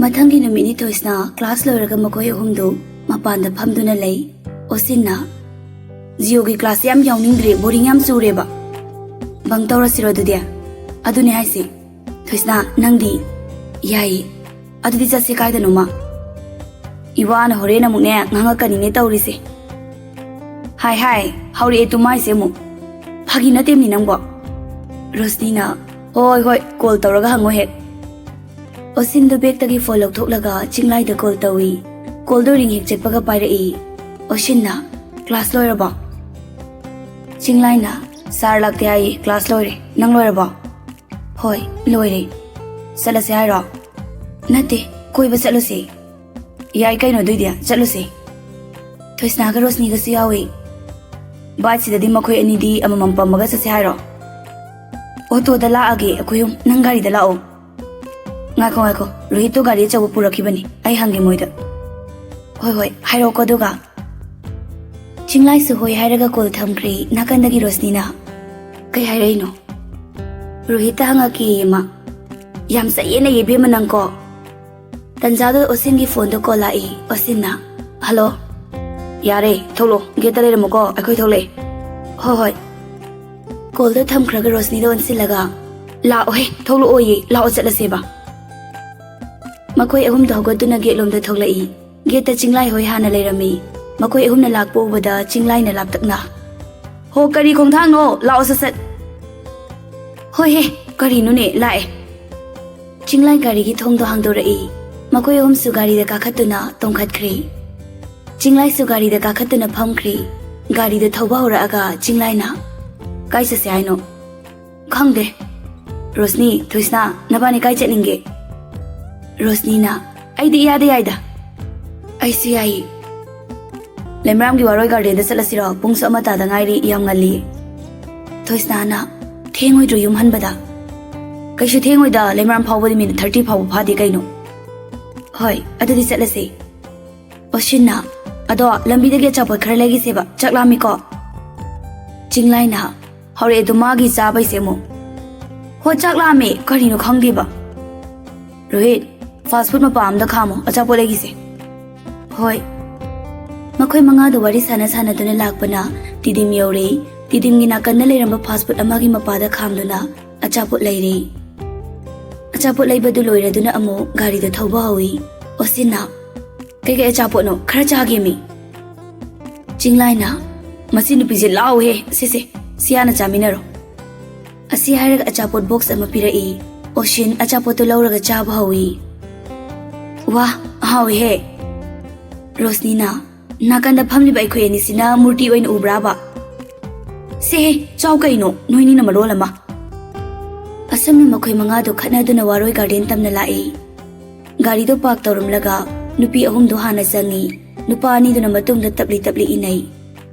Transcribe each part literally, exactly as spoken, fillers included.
ꯃꯊꯪꯒꯤ ꯅꯨꯃꯤꯠꯅꯤ ꯊꯣꯏꯁꯅꯥ ꯀ꯭ꯂꯥꯁ ꯂꯣꯏꯔꯒ ꯃꯈꯣꯏ ꯑꯍꯨꯝꯗꯨ ꯃꯄꯥꯟꯗ ꯐꯝꯗꯨꯅ ꯂꯩ꯫ ꯑꯣꯁꯤꯟꯅ, "ꯖꯤꯑꯣꯒꯤ ꯀ꯭ꯂꯥꯁꯁꯦ ꯌꯥꯝ ꯌꯥꯎꯅꯤꯡꯗ꯭ꯔꯦ, ꯕꯣꯔꯤꯡ ꯌꯥꯝ ꯆꯨꯔꯦꯕ꯫ ꯕꯪ ꯇꯧꯔꯁꯤꯔꯣ ꯑꯗꯨꯗꯤ?" "ꯑꯗꯨꯅꯦ ꯍꯥꯏꯁꯦ꯫ ꯊꯣꯏꯁꯅꯥ, ꯅꯪꯗꯤ?" "ꯌꯥꯏꯌꯦ꯫ ꯑꯗꯨꯗꯤ ꯆꯠꯁꯤ ꯀꯥꯏꯗꯅꯣꯃ?" "ꯏꯋꯥꯅ ꯍꯣꯔꯦꯟ ꯑꯃꯨꯛꯅꯦ ꯉꯥꯡꯉꯛꯀꯅꯤꯅꯦ ꯇꯧꯔꯤꯁꯦ꯫ ꯍꯥꯏ ꯍꯥꯏ, ꯍꯧꯔꯛꯑꯦ ꯇꯨꯝ ꯍꯥꯏꯁꯦ ꯑꯃꯨꯛ꯫ ꯐꯥꯒꯤ ꯅꯠꯇꯦꯝꯅꯤ ꯅꯪꯕꯣ꯫" ꯔꯣꯁꯅꯤꯅ, "ꯍꯣꯏ ꯍꯣꯏ, ꯀꯣꯜ ꯇꯧꯔꯒ ꯍꯪꯉꯣ ꯍꯦꯛ꯫" ꯑꯣꯁꯤꯟꯗꯨ ꯕꯦꯒꯇꯒꯤ ꯐꯣꯟ ꯂꯧꯊꯣꯛꯂꯒ ꯆꯤꯡꯂꯥꯏꯗ ꯀꯣꯜ ꯇꯧꯏ꯫ ꯀꯣꯜꯗꯨ ꯔꯤꯡ ꯍꯦꯛ ꯆꯠꯄꯒ ꯄꯥꯏꯔꯛꯏ꯫ ꯑꯣꯁꯤꯟꯅ, "ꯀ꯭ꯂꯥꯁ ꯂꯣꯏꯔꯕꯣ?" ꯆꯤꯡꯂꯥꯏꯅ, "ꯁꯥꯔ ꯂꯥꯛꯇꯦ ꯍꯥꯏꯌꯦ, ꯀ꯭ꯂꯥꯁ ꯂꯣꯏꯔꯦ꯫ ꯅꯪ ꯂꯣꯏꯔꯕꯣ?" "ꯍꯣꯏ, ꯂꯣꯏꯔꯦ꯫ ꯆꯠꯂꯁꯦ ꯍꯥꯏꯔꯣ?" "ꯅꯠꯇꯦ, ꯀꯣꯏꯕ ꯆꯠꯂꯨꯁꯦ꯫" "ꯌꯥꯏ ꯀꯩꯅꯣ, ꯑꯗꯨꯏꯗꯤ ꯆꯠꯂꯨꯁꯦ꯫" ꯊꯣꯏꯁꯅꯥꯒ ꯔꯣꯁꯅꯤꯒꯁꯨ ꯌꯥꯎꯏ꯫ "ꯕꯥꯏꯛꯁꯤꯗꯗꯤ ꯃꯈꯣꯏ ꯑꯅꯤꯗꯤ ꯑꯃꯃꯝ ꯄꯝꯃꯒ ꯆꯠꯁꯦ ꯍꯥꯏꯔꯣ?" "ꯑꯣꯇꯣꯗ ꯂꯥꯛꯑꯒꯦ ꯑꯩꯈꯣꯏ ꯑꯍꯨꯝ, ꯅꯪ ꯒꯥꯔꯤꯗ ꯂꯥꯛꯑꯣ꯫" "ꯉꯥꯏꯈꯣ ꯉꯥꯏꯈꯣ, ꯔꯣꯍꯤꯠꯇꯣ ꯒꯥꯔꯤ ꯑꯆꯧꯕ ꯄꯨꯔꯛꯈꯤꯕꯅꯤ, ꯑꯩ ꯍꯪꯒꯦ ꯃꯣꯏꯗ꯫" "ꯍꯣꯏ ꯍꯣꯏ, ꯍꯥꯏꯔꯛꯑꯣꯀꯣ ꯑꯗꯨꯒ꯫" ꯆꯤꯡꯂꯥꯏꯁꯨ ꯍꯣꯏ ꯍꯥꯏꯔꯒ ꯀꯣꯜ ꯊꯝꯈ꯭ꯔꯦ꯫ ꯅꯥꯀꯟꯗꯒꯤ ꯔꯣꯁꯅꯤꯅ, "ꯀꯩ ꯍꯥꯏꯔꯛꯏꯅꯣ?" "ꯔꯣꯍꯤꯠꯇ ꯍꯪꯉꯛꯀꯦꯌꯦ ꯃꯥ꯫" "ꯌꯥꯝ ꯆꯌꯦꯠꯅꯩ ꯏꯕꯦꯝꯃ ꯅꯪꯀꯣ꯫" ꯇꯟꯖꯥꯗꯨꯗ ꯑꯣꯁꯤꯟꯒꯤ ꯐꯣꯟꯗꯣ ꯀꯣꯜ ꯂꯥꯛꯏ꯫ ꯑꯣꯁꯤꯟꯅ, "ꯍꯜꯂꯣ꯫" "ꯌꯥꯔꯦ, ꯊꯣꯛꯂꯛꯑꯣ, ꯒꯦꯠꯇ ꯂꯩꯔꯝꯃꯨꯀꯣ, ꯑꯩꯈꯣꯏ ꯊꯣꯛꯂꯛꯑꯦ꯫" "ꯍꯣꯏ ꯍꯣꯏ꯫" ꯀꯣꯜꯗꯣ ꯊꯝꯈ꯭ꯔꯒ ꯔꯣꯁꯅꯤꯗ ꯑꯣꯟꯁꯤꯜꯂꯒ, "ꯂꯥꯛꯑꯣꯍꯦ, ꯊꯣꯛꯂꯛꯑꯣꯌꯦ, ꯂꯥꯛꯑꯣ ꯆꯠꯂꯁꯦꯕ꯫" ꯃꯈꯣꯏ ꯑꯍꯨꯝꯗꯣ ꯍꯧꯒꯠꯇꯨꯅ ꯒꯦꯠꯂꯣꯝꯗ ꯊꯣꯛꯂꯛꯏ꯫ ꯒꯦꯠꯇ ꯆꯤꯡꯂꯥꯏ ꯍꯣꯏ ꯍꯥꯟꯅ ꯂꯩꯔꯝꯃꯤ꯫ ꯃꯈꯣꯏ ꯑꯍꯨꯝꯅ ꯂꯥꯛꯄ ꯎꯕꯗ ꯆꯤꯡꯂꯥꯏꯅ ꯂꯥꯞꯇꯛꯅ, "ꯍꯣ, ꯀꯔꯤ ꯈꯣꯡꯊꯥꯡꯅꯣ? ꯂꯥꯛꯑꯣ ꯁꯠ ꯁꯠ꯫" "ꯍꯣꯏꯍꯦ, ꯀꯔꯤꯅꯣꯅꯦ, ꯂꯥꯛꯑꯦ꯫" ꯆꯤꯡꯂꯥꯏ ꯒꯥꯔꯤꯒꯤ ꯊꯣꯡꯗꯣ ꯍꯥꯡꯗꯣꯔꯛꯏ꯫ ꯃꯈꯣꯏ ꯑꯍꯨꯝꯁꯨ ꯒꯥꯔꯤꯗ ꯀꯥꯈꯠꯇꯨꯅ ꯇꯣꯡꯈꯠꯈ꯭ꯔꯦ꯫ ꯆꯤꯡꯂꯥꯏꯁꯨ ꯒꯥꯔꯤꯗ ꯀꯥꯈꯠꯇꯨꯅ ꯐꯝꯈ꯭ꯔꯦ꯫ ꯒꯥꯔꯤꯗ ꯊꯧꯕ ꯍꯧꯔꯛꯑꯒ ꯆꯤꯡꯂꯥꯏꯅ, "ꯀꯥꯏ ꯆꯠꯁꯦ ꯍꯥꯏꯅꯣ?" "ꯈꯪꯗꯦ꯫" "ꯔꯣꯁꯅꯤ, ꯊꯣꯏꯁꯅꯥ, ꯅꯕꯥꯅꯤ ꯀꯥꯏ ꯆꯠꯅꯤꯡꯒꯦ?" ꯔꯣꯁꯅꯤꯅ, "ꯑꯩꯗꯤ ꯏꯌꯥꯗ ꯌꯥꯏꯗ꯫" "ꯑꯩꯁꯨ ꯌꯥꯏꯌꯦ꯫" "ꯂꯩꯃꯔꯥꯝꯒꯤ ꯋꯥꯔꯣꯏ ꯒꯥꯔꯗꯦꯟꯗ ꯆꯠꯂꯁꯤꯔꯣ? ꯄꯨꯡꯁꯨ ꯑꯃ ꯇꯥꯗ ꯉꯥꯏꯔꯤ, ꯌꯥꯝ ꯉꯜꯂꯤ꯫" ꯊꯣꯏꯁꯅꯥꯅ, "ꯊꯦꯡꯉꯣꯏꯗ꯭ꯔꯣ ꯌꯨꯝ ꯍꯟꯕꯗ?" "ꯀꯩꯁꯨ ꯊꯦꯡꯉꯣꯏꯗ, ꯂꯩꯃꯔꯥꯝ ꯐꯥꯎꯕꯗꯤ ꯃꯤꯅꯤꯠ ꯊꯥꯔꯇꯤ ꯐꯥꯎꯕ ꯐꯥꯗꯦ ꯀꯩꯅꯣ꯫" "ꯍꯣꯏ, ꯑꯗꯨꯗꯤ ꯆꯠꯂꯁꯤ꯫" ꯑꯣꯁꯤꯟꯅ, "ꯑꯗꯣ ꯂꯝꯕꯤꯗꯒꯤ ꯑꯆꯥꯄꯣꯠ ꯈꯔ ꯂꯩꯒꯤꯁꯦꯕ, ꯆꯥꯛ ꯂꯥꯝꯃꯤꯀꯣ꯫" ꯆꯤꯡꯂꯥꯏꯅ, "ꯍꯧꯔꯛꯑꯦ ꯑꯗꯨ ꯃꯥꯒꯤ ꯆꯥꯕꯩꯁꯦ ꯑꯃꯨꯛ꯫ ꯍꯣ, ꯆꯥꯛ ꯂꯥꯝꯃꯦ, ꯀꯔꯤꯅꯣ ꯈꯪꯗꯦꯕ꯫" "ꯔꯣꯍꯤꯠ, "ꯐꯥꯁ ꯐꯨꯗ ꯃꯄꯥ ꯑꯝꯗ ꯈꯥꯝꯃꯣ, ꯑꯆꯥꯄꯣꯠ ꯂꯩꯈꯤꯁꯦ"꯫ "ꯍꯣꯏ"꯫ ꯃꯈꯣꯏ ꯃꯉꯥꯗꯨ ꯋꯥꯔꯤ ꯁꯥꯟꯅ ꯁꯥꯟꯅꯗꯨꯅ ꯂꯥꯛꯄꯅ ꯇꯤꯗꯤꯝ ꯌꯧꯔꯦ꯫ ꯇꯤꯗꯤꯝꯒꯤ ꯅꯥꯀꯟꯗ ꯂꯩꯔꯝꯕ ꯐꯥꯁ ꯐꯨꯗ ꯑꯃꯒꯤ ꯃꯄꯥꯗ ꯈꯥꯝꯗꯨꯅ ꯑꯆꯥꯄꯣꯠ ꯂꯩꯔꯦ꯫ ꯑꯆꯥꯄꯣꯠ ꯂꯩꯕꯗꯨ ꯂꯣꯏꯔꯗꯨꯅ ꯑꯃꯨꯛ ꯒꯥꯔꯤꯗꯨ ꯊꯧꯕ ꯍꯧꯏ꯫ ꯑꯣꯁꯤꯟꯅ, "ꯀꯩꯀꯩ ꯑꯆꯥꯄꯣꯠꯅꯣ? ꯈꯔ ꯆꯥꯒꯦꯃꯤ"꯫ ꯆꯤꯡꯂꯥꯏꯅ, "ꯃꯁꯤ ꯅꯨꯄꯤꯁꯦ ꯂꯥꯎꯍꯦ, ꯁꯤꯁꯦ, ꯁꯤ ꯍꯥꯟꯅ ꯆꯥꯃꯤꯟꯅꯔꯣ"꯫ ꯑꯁꯤ ꯍꯥꯏꯔꯒ ꯑꯆꯥꯄꯣꯠ ꯕꯣꯛꯁ ꯑꯃ ꯄꯤꯔꯛꯏ꯫ ꯑꯣꯁꯤꯟ ꯑꯆꯥꯄꯣꯠꯇꯨ ꯂꯧꯔꯒ ꯆꯥꯕ ꯍꯧꯏ꯫ "ꯋꯥ, ꯍꯥꯎꯏꯍꯦ"꯫ ꯔꯣꯁꯅꯤꯅ, "ꯅꯥꯀꯟꯗ ꯐꯝꯂꯤꯕ ꯑꯩꯈꯣꯏ ꯑꯅꯤꯁꯤꯅ ꯃꯨꯔꯇꯤ ꯑꯣꯏꯅ ꯎꯕ꯭ꯔꯥꯕ? ꯁꯦꯍꯦ, ꯆꯥꯎ ꯀꯩꯅꯣ, ꯅꯣꯏꯅꯤꯅ ꯃꯔꯣꯜ ꯑꯃ"꯫ ꯑꯁꯨꯝꯅ ꯃꯈꯣꯏ ꯃꯉꯥꯗꯨ ꯈꯠꯅꯗꯨꯅ ꯋꯥꯔꯣꯏ ꯒꯥꯔꯗꯦꯟ ꯇꯝꯅ ꯂꯥꯛꯏ꯫ ꯒꯥꯔꯤꯗꯣ ꯄꯥꯔꯛ ꯇꯧꯔꯝꯂꯒ ꯅꯨꯄꯤ ꯑꯍꯨꯝꯗꯣ ꯍꯥꯟꯅ ꯆꯪꯉꯤ꯫ ꯅꯨꯄꯥ ꯑꯅꯤꯗꯨꯅ ꯃꯇꯨꯡꯗ ꯇꯞꯂꯤ ꯇꯞꯂꯤ ꯏꯟꯅꯩ꯫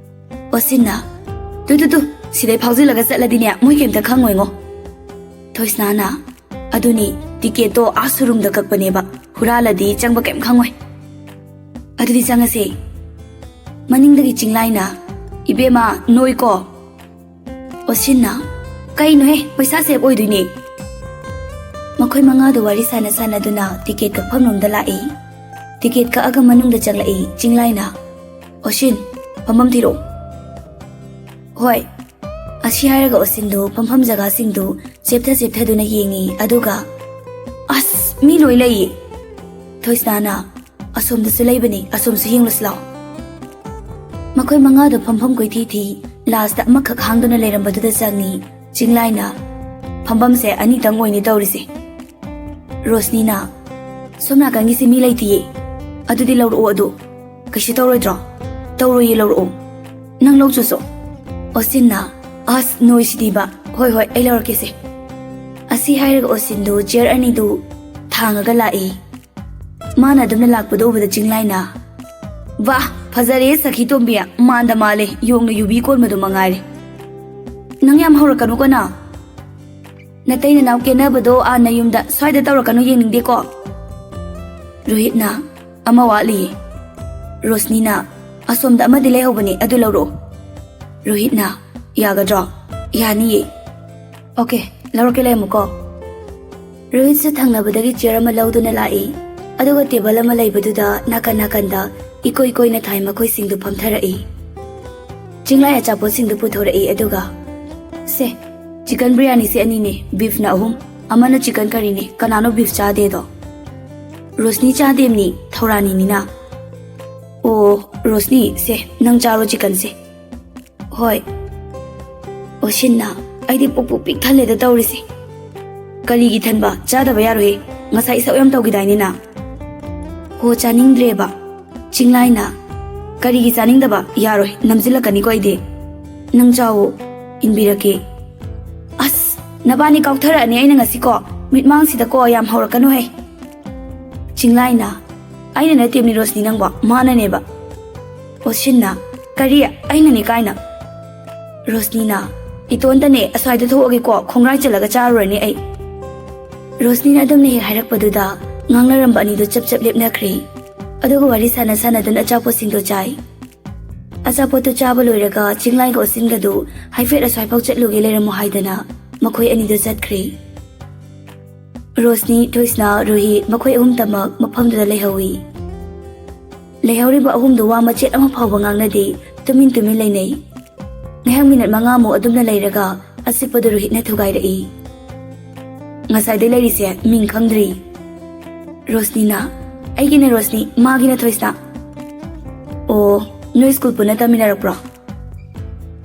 ꯑꯣꯁꯤꯟꯅ, "ꯇꯨ, ꯇꯨ, ꯇꯨ, ꯁꯤꯗꯩ ꯐꯥꯎꯖꯤꯜꯂꯒ ꯆꯠꯂꯗꯤꯅꯦ, ꯃꯣꯏ ꯀꯩꯝꯇ ꯈꯪꯉꯣꯏꯉꯣ"꯫ ꯊꯣꯏꯁꯅꯥꯅ, "ꯑꯗꯨꯅꯤ, ꯇꯤꯀꯦꯠꯇꯣ ꯑꯥ ꯁꯨꯔꯨꯡꯗ ꯀꯛꯄꯅꯦꯕ, ꯍꯨꯔꯥꯜꯂꯗꯤ ꯆꯪꯕ ꯀꯩꯝ ꯈꯪꯉꯣꯏ"꯫ "ꯑꯗꯨꯗꯤ ꯆꯪꯉꯁꯦ"꯫ ꯃꯅꯤꯡꯗꯒꯤ ꯆꯤꯡꯂꯥꯏꯅ, "ꯏꯕꯦꯝꯃ, ꯅꯣꯏꯀꯣ"꯫ ꯑꯣꯁꯤꯟꯅ, "ꯀꯩꯅꯣꯍꯦ, ꯄꯩꯁꯥ ꯁꯦꯞ ꯑꯣꯏꯗꯣꯏꯅꯦ"꯫ ꯃꯈꯣꯏ ꯃꯉꯥꯗꯨ ꯋꯥꯔꯤ ꯁꯥꯟꯅ ꯁꯥꯟꯅꯗꯨꯅ ꯇꯤꯀꯦꯠ ꯀꯛꯐꯝ ꯔꯣꯝꯗ ꯂꯥꯛꯏ꯫ ꯇꯤꯀꯦꯠ ꯀꯛꯑꯒ ꯃꯅꯨꯡꯗ ꯆꯪꯂꯛꯏ꯫ ꯆꯤꯡꯂꯥꯏꯅ, "ꯑꯣꯁꯤꯟ, ꯐꯝꯐꯝ ꯊꯤꯔꯛꯑꯣ"꯫ "ꯍꯣꯏ"꯫ ꯑꯁꯤ ꯍꯥꯏꯔꯒ ꯑꯣꯁꯤꯟꯗꯨ ꯐꯝꯐꯝ ꯖꯒꯥꯁꯤꯡꯗꯨ ꯆꯦꯞꯊ ꯆꯦꯞꯊꯗꯨꯅ ꯌꯦꯡꯉꯤ, ꯑꯗꯨꯒ, "ꯑꯁ, ꯃꯤ ꯂꯣꯏ ꯂꯩꯌꯦ"꯫ ꯊꯣꯏꯁꯅꯥꯅ, "ꯑꯁꯣꯝꯗꯁꯨ ꯂꯩꯕꯅꯤ, ꯑꯁꯣꯝꯁꯨ ꯌꯦꯡꯂꯨꯁꯤ ꯂꯥꯎ"꯫ ꯃꯈꯣꯏ ꯃꯉꯥꯗꯨ ꯐꯝꯐꯝ ꯀꯣꯏꯊꯤ ꯊꯤ, ꯂꯥꯁꯇ ꯑꯃꯈꯛ ꯍꯥꯡꯗꯨꯅ ꯂꯩꯔꯝꯕꯗꯨꯗ ꯆꯪꯉꯤ꯫ ꯆꯤꯡꯂꯥꯏꯅ, "ꯐꯝꯐꯝꯁꯦ ꯑꯅꯤꯇꯪ ꯑꯣꯏꯅꯤ ꯇꯧꯔꯤꯁꯦ"꯫ ꯔꯣꯁꯅꯤꯅ, "ꯁꯣꯝ ꯅꯥꯀꯟꯒꯤꯁꯤ ꯃꯤ ꯂꯩꯇꯤꯌꯦ, ꯑꯗꯨꯗꯤ ꯂꯧꯔꯛꯑꯣ ꯑꯗꯨ"꯫ "ꯀꯩꯁꯨ ꯇꯧꯔꯣꯏꯗ꯭ꯔꯣ?" "ꯇꯧꯔꯣꯏꯌꯦ, ꯂꯧꯔꯛꯑꯣ, ꯅꯪ ꯂꯧ ꯆꯣꯆꯣ"꯫ ꯑꯣꯁꯤꯟꯅ, "ꯑꯁ, ꯅꯣꯏꯁꯤꯗꯤꯕ꯫ ꯍꯣꯏ, ꯍꯣꯏ, ꯑꯩ ꯂꯧꯔꯛꯀꯦꯁꯦ"꯫ ꯑꯁꯤ ꯍꯥꯏꯔꯒ ꯑꯣꯁꯤꯟꯗꯨ ꯆꯤꯌꯔ ꯑꯅꯤꯗꯨ ꯊꯥꯡꯉꯒ ꯂꯥꯛꯏ꯫ ꯃꯥꯅ ꯑꯗꯨꯝꯅ ꯂꯥꯛꯄꯗꯨ ꯎꯕꯗ ꯆꯤꯡꯂꯥꯏꯅ, "ꯋꯥ, ꯐꯖꯔꯦ ꯁꯈꯤ ꯇꯣꯝꯕꯤ, ꯃꯥꯟꯗ ꯃꯥꯜꯂꯦ, ꯌꯣꯡꯅ ꯌꯨꯕꯤ ꯀꯣꯟꯕꯗꯨ ꯃꯉꯥꯏꯔꯦ꯫ ꯅꯪ ꯌꯥꯝ ꯍꯧꯔꯛꯀꯅꯨꯀꯣ ꯅꯪ꯫ ꯅꯇꯩ ꯅꯅꯥꯎ ꯀꯦꯅꯕꯗꯣ ꯑꯥ ꯅꯌꯨꯝꯗ, ꯁ꯭ꯋꯥꯏꯗ ꯇꯧꯔꯛꯀꯅꯨ, ꯌꯦꯡꯅꯤꯡꯗꯦꯀꯣ"꯫ ꯔꯣꯍꯤꯠꯅ, "ꯑꯃ ꯋꯥꯠꯂꯤꯌꯦ"꯫ ꯔꯣꯁꯅꯤꯅ, "ꯑꯁꯣꯝꯗ ꯑꯃꯗꯤ ꯂꯩꯍꯧꯕꯅꯦ, ꯑꯗꯨ ꯂꯧꯔꯛꯑꯣ"꯫ ꯔꯣꯍꯤꯠꯅ, "ꯌꯥꯒꯗ꯭ꯔꯣ?" "ꯌꯥꯅꯤꯌꯦ"꯫ "ꯑꯣꯀꯦ, ꯂꯧꯔꯛꯀꯦ, ꯂꯩꯔꯝꯃꯨꯀꯣ"꯫ ꯔꯣꯍꯤꯠꯁꯨ ꯊꯪꯅꯕꯗꯒꯤ ꯆꯤꯌꯔ ꯑꯃ ꯂꯧꯗꯨꯅ ꯂꯥꯛꯏ, ꯑꯗꯨꯒ ꯇꯦꯕꯜ ꯑꯃ ꯂꯩꯕꯗꯨꯗ ꯅꯥꯀꯟ ꯅꯥꯀꯟꯗ ꯏꯀꯣꯏ ꯀꯣꯏꯅ ꯊꯥꯏ ꯃꯈꯣꯏꯁꯤꯡꯗꯨ ꯐꯝꯊꯔꯛꯏ꯫ ꯆꯤꯡꯂꯥꯏ ꯑꯆꯥꯄꯣꯠꯁꯤꯡꯗꯨ ꯄꯨꯊꯣꯔꯛꯏ, ꯑꯗꯨꯒ, "ꯁꯦ, ꯆꯤꯀꯟ ꯕꯤꯔꯌꯥꯅꯤꯁꯦ ꯑꯅꯤꯅꯦ, ꯕꯤꯐꯅ ꯑꯍꯨꯝ, ꯑꯃꯅ ꯆꯤꯀꯟ ꯀꯔꯤꯅꯦ, ꯀꯅꯥꯅꯣ ꯕꯤꯐ ꯆꯥꯗꯦꯗꯣ?" "ꯔꯣꯁꯅꯤ ꯆꯥꯗꯦꯝꯅꯤ, ꯊꯧꯔꯥꯅꯤꯅꯤꯅ꯫" "ꯑꯣ, ꯔꯣꯁꯅꯤ, ꯁꯦ, ꯅꯪ ꯆꯥꯔꯣ ꯆꯤꯀꯟꯁꯦ꯫" "ꯍꯣꯏ꯫" ꯑꯣꯁꯤꯟꯅ, "ꯑꯩꯗꯤ ꯄꯨꯛ ꯄꯨꯛ ꯄꯤꯛ ꯊꯜꯂꯦꯗ ꯇꯧꯔꯤꯁꯦ꯫" "ꯀꯔꯤꯒꯤ ꯊꯟꯕ? ꯆꯥꯗꯕ ꯌꯥꯔꯣꯏꯍꯦ꯫ ꯉꯁꯥꯏ ꯏꯁꯧ ꯌꯥꯝ ꯇꯧꯈꯤꯗꯥꯏꯅꯦ ꯅꯪ?" "ꯍꯣ, ꯆꯥꯅꯤꯡꯗ꯭ꯔꯦꯕ꯫" ꯆꯤꯡꯂꯥꯏꯅ, "ꯀꯔꯤꯒꯤ ꯆꯥꯅꯤꯡꯗꯕ? ꯌꯥꯔꯣꯏ, ꯅꯝꯁꯤꯜꯂꯛꯀꯅꯤꯀꯣ ꯑꯩꯗꯤ꯫ ꯅꯪ ꯆꯥꯎꯋꯣ, ꯏꯟꯕꯤꯔꯛꯀꯦ꯫" "ꯑꯁ, ꯅꯕꯥꯅꯤ ꯀꯥꯎꯊꯔꯛꯑꯅꯤ ꯑꯩꯅ ꯉꯁꯤꯀꯣ꯫ ꯃꯤꯠꯃꯥꯡꯁꯤꯗꯀꯣ ꯌꯥꯝ ꯍꯧꯔꯛꯀꯅꯨꯍꯦ꯫" ꯆꯤꯡꯂꯥꯏꯅ, "ꯑꯩꯅ ꯅꯠꯇꯦ ꯔꯣꯁꯅꯤ ꯅꯪꯕꯣ, ꯃꯥꯅꯅꯦꯕ꯫" ꯑꯣꯁꯤꯟꯅ, "ꯀꯔꯤ? ꯑꯩꯅꯅꯦ ꯀꯥꯏꯅ?" ꯔꯣꯁꯅꯤꯅ, "ꯏꯇꯣꯟꯇꯅꯦ, ꯑꯁ꯭ꯋꯥꯏꯗ ꯊꯣꯛꯑꯒꯦꯀꯣ, ꯈꯣꯡꯒ꯭ꯔꯥꯏ ꯆꯜꯂꯒ ꯆꯥꯔꯨꯔꯅꯤ ꯑꯩ꯫" ꯔꯣꯁꯅꯤꯅ ꯑꯗꯨꯝꯅ ꯍꯦꯛ ꯍꯥꯏꯔꯛꯄꯗꯨꯗ ꯉꯥꯡꯅꯔꯝꯕ ꯑꯅꯤꯗꯨ ꯆꯞ ꯆꯞ ꯂꯦꯞꯅꯈ꯭ꯔꯦ꯫ ꯑꯗꯨꯒ ꯋꯥꯔꯤ ꯁꯥꯟꯅ ꯁꯥꯟꯅꯗꯨꯅ ꯑꯆꯥꯄꯣꯠꯁꯤꯡꯗꯣ ꯆꯥꯏ꯫ ꯑꯆꯥꯄꯣꯠꯇꯨ ꯆꯥꯕ ꯂꯣꯏꯔꯒ ꯆꯤꯡꯂꯥꯏꯒ ꯑꯣꯁꯤꯟꯒꯗꯨ ꯍꯥꯏꯐꯦꯠ ꯑꯁ꯭ꯋꯥꯏꯐꯥꯎ ꯆꯠꯂꯨꯒꯦ ꯂꯩꯔꯝꯃꯣ ꯍꯥꯏꯗꯅ ꯃꯈꯣꯏ ꯑꯅꯤꯗꯨ ꯆꯠꯈ꯭ꯔꯦ꯫ ꯔꯣꯁꯅꯤ, ꯊꯣꯏꯁꯅꯥ, ꯔꯨꯍꯤ ꯃꯈꯣꯏ ꯑꯍꯨꯝꯇꯃꯛ ꯃꯐꯝꯗꯨꯗ ꯂꯩꯍꯧꯏ꯫ ꯂꯩꯍꯧꯔꯤꯕ ꯑꯍꯨꯝꯗꯨ ꯋꯥ ꯃꯆꯦꯠ ꯑꯃ ꯐꯥꯎꯕ ꯉꯥꯡꯅꯗꯦ, ꯇꯨꯃꯤꯟ ꯇꯨꯃꯤꯟ ꯂꯩꯅꯩ꯫ ꯉꯥꯏꯍꯥꯛ ꯃꯤꯅꯠ ꯃꯉꯥꯃꯨꯛ ꯑꯗꯨꯝꯅ ꯂꯩꯔꯒ ꯑꯆꯤꯛꯄꯗꯨ ꯔꯨꯍꯤꯠꯅ ꯊꯨꯒꯥꯏꯔꯛꯏ꯫ "ꯉꯁꯥꯏꯗꯩ ꯂꯩꯔꯤꯁꯦ ꯃꯤꯡ ꯈꯪꯗ꯭ꯔꯤ꯫" ꯔꯣꯁꯅꯤꯅ, "ꯑꯩꯒꯤꯅ ꯔꯣꯁꯅꯤ, ꯃꯥꯒꯤꯅ ꯊꯣꯏꯁꯅꯥ꯫" "ꯑꯣ, ꯅꯣꯏ ꯁ꯭ꯀꯨꯜ ꯄꯨꯟꯅ ꯇꯝꯃꯤꯟꯅꯔꯛꯄ꯭ꯔꯣ?"